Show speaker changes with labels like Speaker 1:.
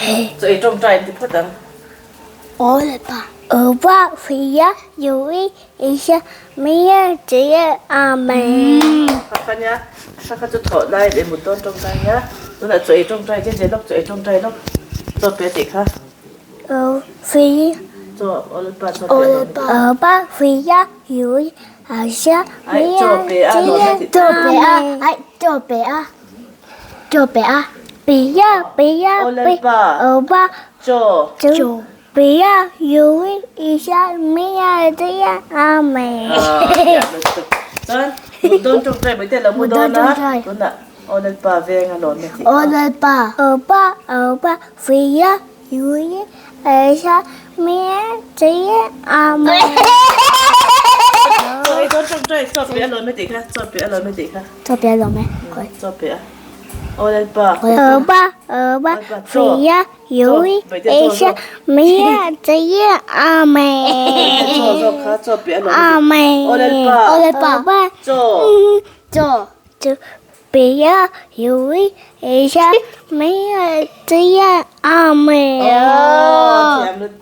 Speaker 1: Chaw ei tawngtai an ti phawt ang.
Speaker 2: Aw Lalpa. Aw Pa Hria Yui Isha Mia Tia Amen.
Speaker 1: Kha kha nia, kha kha chu thawh lai leh mut dawn tawngtai nia. Tunah chaw ei tawngtai chen chen lawk, chaw ei tawngtai lawk. Chaw pe tih kha.
Speaker 2: Aw Hria.
Speaker 1: Chaw aw Lalpa chaw pe a lawm e.
Speaker 2: Aw Pa Hria Yui Isha
Speaker 1: Ai chaw pe a lawm e tih.
Speaker 2: Chaw pe a, ai chaw pe a. Chaw pe a. Pia pia pi aw pa
Speaker 1: Chaw.
Speaker 2: Chaw pia yui isha mia tia amen.
Speaker 1: Chuan mut dawn tawngtai mai te lo mu dawn a tunah aw Lalpa veng a lawm e tih kha.
Speaker 2: Aw Lalpa aw pa aw pa pia yui isha mia tia amen.
Speaker 1: Chaw ei dawn tawngtai chaw pe a lawm e tih kha chaw pe a lawm e tih kha.
Speaker 2: Chaw pe a lawm e.
Speaker 1: Chaw pe a. Aw Lalpa.
Speaker 2: Aw pa aw pa Fia Yui Asia Mia Tia Amen.
Speaker 1: Chaw zawk kha chaw pe a lawm e.
Speaker 2: Amen.
Speaker 1: Aw Lalpa.
Speaker 2: Aw Lalpa.
Speaker 1: Chaw.
Speaker 2: Chaw. Chaw Fia Yui Asia Mia Tia Amen.
Speaker 1: Aw thiam lutuk.